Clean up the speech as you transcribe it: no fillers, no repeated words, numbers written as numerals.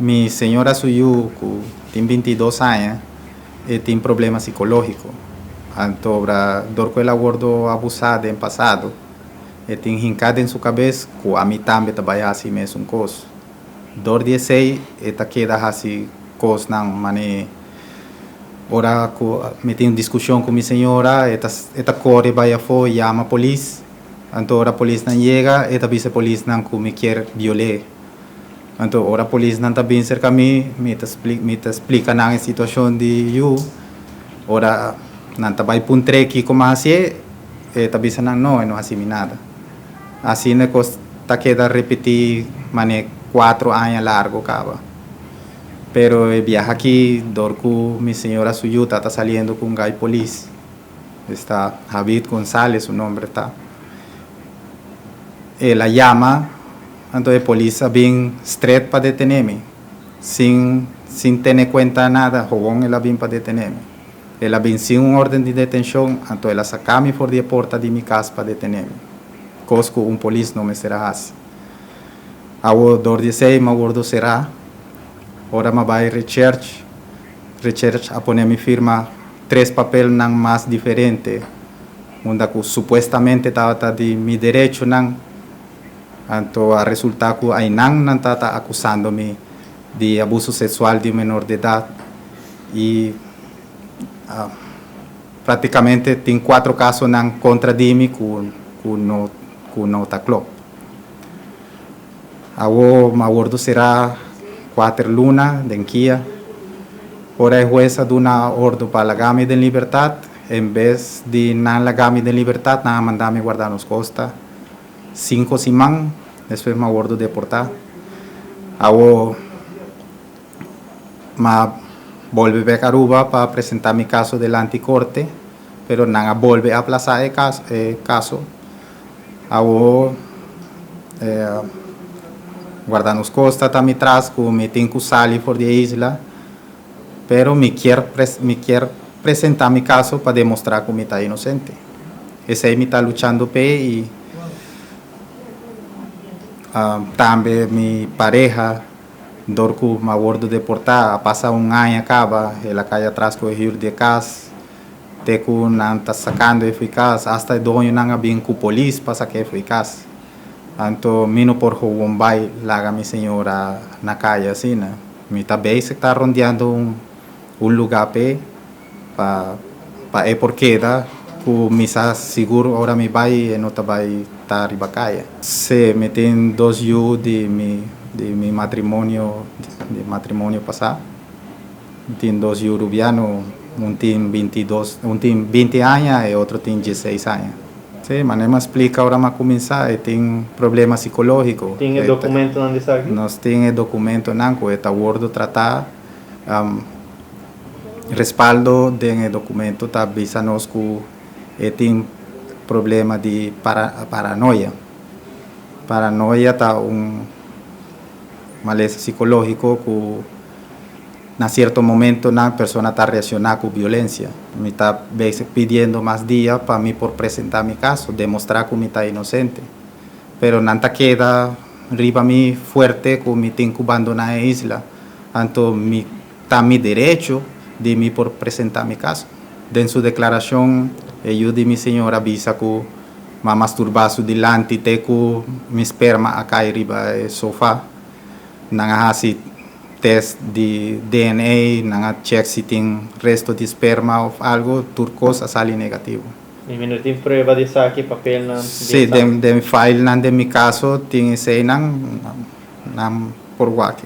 Mi señora su yu ku tin 22 aña e tin problema sikológiko. Anto ora dor ku el a wòrdu abusá den pasado, e tin hinká den su kabes ku ami tambe ta bai hasi mesun kos. Dor di esei e ta keda hasi kosnan manera ora ku mi tin un diskushon ku mi señora e ta e ta kore bai afó yama polis. Anto ora polisnan yega e ta bisa e polisnan ku mi kier viol'é. Anto ora polisnan ta bin serka mi, mi ta mi ta splika nan e situashon di yu. Ora nan ta bai puntr'é kiko mi a hasié, e ta bisa nan no, e no hasi mi nada. Asina e kos ta keda ripití manera 4 aña largu kaba. Pero e biaha aki dor ku mi señora su yu ta saliendo ku un gai polis, esta Javid Gonzales su nomber ta, el a yama. Anto e polis a bin straight pa detené mi, sin tene kuenta nada, gewoon el a bin pa detené mi. El a bin sin un órden di detenshon, anto el a saka mi for di e porta di mi kas pa detené mi. Kos ku un polis no mester a hasi. Awor dor di esei mi a wòrdu será. Ora mi a bai recherche, recherche a pone mi firma tres papelnan mas diferente, unda ku supuestamente tabata di mi derechonan. Anto a resultá ku einan nan ta akusando mi di abuso seksual di un menor di edat i práktikamente tin kuater kasonan kontra di mi ku no ta klòp. Awor mi a wòrdu será 4 luna den KIA. Ora e hues a duna òrdu pa laga mi den libertat, en bes di nan laga mi den libertat, nan a manda mi Guarda Nos Costa 5 siman, despues mi a wòrdu deportá. Awor mi a bolbe bèk Aruba pa presentá mi kaso dilanti korte, pero nan a bolbe aplasá e kaso. Awor Guarda Nos Costa ta mi tras ku mi tin ku sali for di e isla, pero mi kier presentá mi kaso pa demostrá ku mi ta inosente. Esei mi ta luchando p'e i tambe mi pareha, dor ku mi a wòrdu deportá, a pasa un aña kaba, el a kai atras ku e hür di e kas, te ku nan ta sakando e for di kas, asta e doñonan a bin ku polis pa sak'é for di kas. Anto mi no por gewoon bai laga mi señora na kaya asina. Mi ta bezig ta rondeando un lugá p'e pa e por keda ku mi sa sigur ora mi bai e no ta bai ta riba kaya. Sí, mi tin dos yu di mi matrimonio, di matrimonio pasá. Mi tin dos yu rubiano, un tin 22, un tin 20 aña i otro tin 16 aña. Sí, manera mi a splika ora mi a kuminsá, e tin problema sikológiko. Tin e dokumentonan di esaki? Nos tin e dokumentonan ku e ta wòrdu tratá. Respaldo den e dokumento ta bisa nos ku e tin problema di paranoia. Paranoia ta un malesa sikológiko ku na sierto momentonan persona ta reakshoná ku violensia. Mi ta bezig pidiendo mas dia pa mi por presentá mi kaso, demostrá ku mi ta inosente. Pero nan ta keda riba mi fuerte ku mi tin ku bandoná e isla. Anto mi ta mi derecho di mi por presentá mi kaso. Den su deklarashon e yu di mi señora a bisa ku mi a masturbá su dilanti te ku mi sperma a kai riba e sofa. Nan a hasi test di DNA, nan a check si tin resto di sperma òf algu, tur kos a sali negativo. I mi no tin prueba di esaki, papelnan di Sí, esaki? den filenan den mi kaso tin eseinan, nan por wak.